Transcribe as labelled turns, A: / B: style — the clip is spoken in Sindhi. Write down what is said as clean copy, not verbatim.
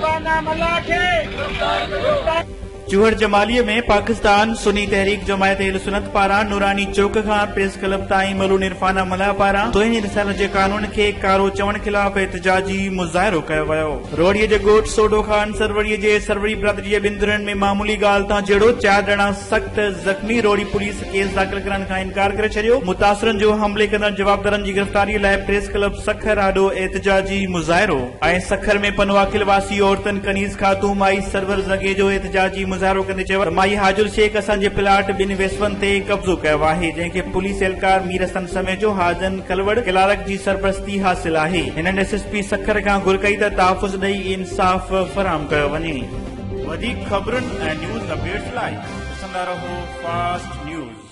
A: عرفانه ملاح کي گرفتار ڪيو.
B: چوهڙ جمالي ۾ پاڪستان سني تحريڪ جماعت اهل سنت پاران نوراني چوڪ کان پريس ڪلب تائين ملون عرفانه ملاح پاران توهين رسالت جي قانون کي ڪارو چوڻ خلاف احتجاجي مظاهرو ڪيو ويو. روهڙي جي ڳوٺ سوڍو خان سروري جي سروري برادري جي ٻن ڌرين ۾ معمولي ڳالهه تان جهيڙو، چار ڄڻا سخت زخمي، روهڙي پوليس ڪيس داخل ڪرڻ کان انڪار ڪري ڇڏيو، متاثرن جو حملي ڪندڙ جوابدارن جي گرفتاري لاء پريس ڪلب سکر آڏو احتجاجي مظاهرو. ۽ سکر ۾ پنوعاقل واسي عورتن ڪنيز خاتون مائي سرور زنگيجو احتجاجي مظاهرو ڪندي چيو ته مائي حاجل شيخ اسان جي پلاٽ ٻن ويسون تي قبضو ڪيو آهي جنهن کي پوليس اهلڪار مير حسن سميجو حاجن ڪلوڙ ڪلارڪ جي سرپرستي حاصل آهي هنن ايس ايس پي سکر کان گهر ڪئي ته تحفظ ڏئي انصاف فراهم ڪيو وڃي. وڌيڪ خبرن ۽ نيوز اپڊيٽس لاء ڏسندا رهو فاسٽ نيوز.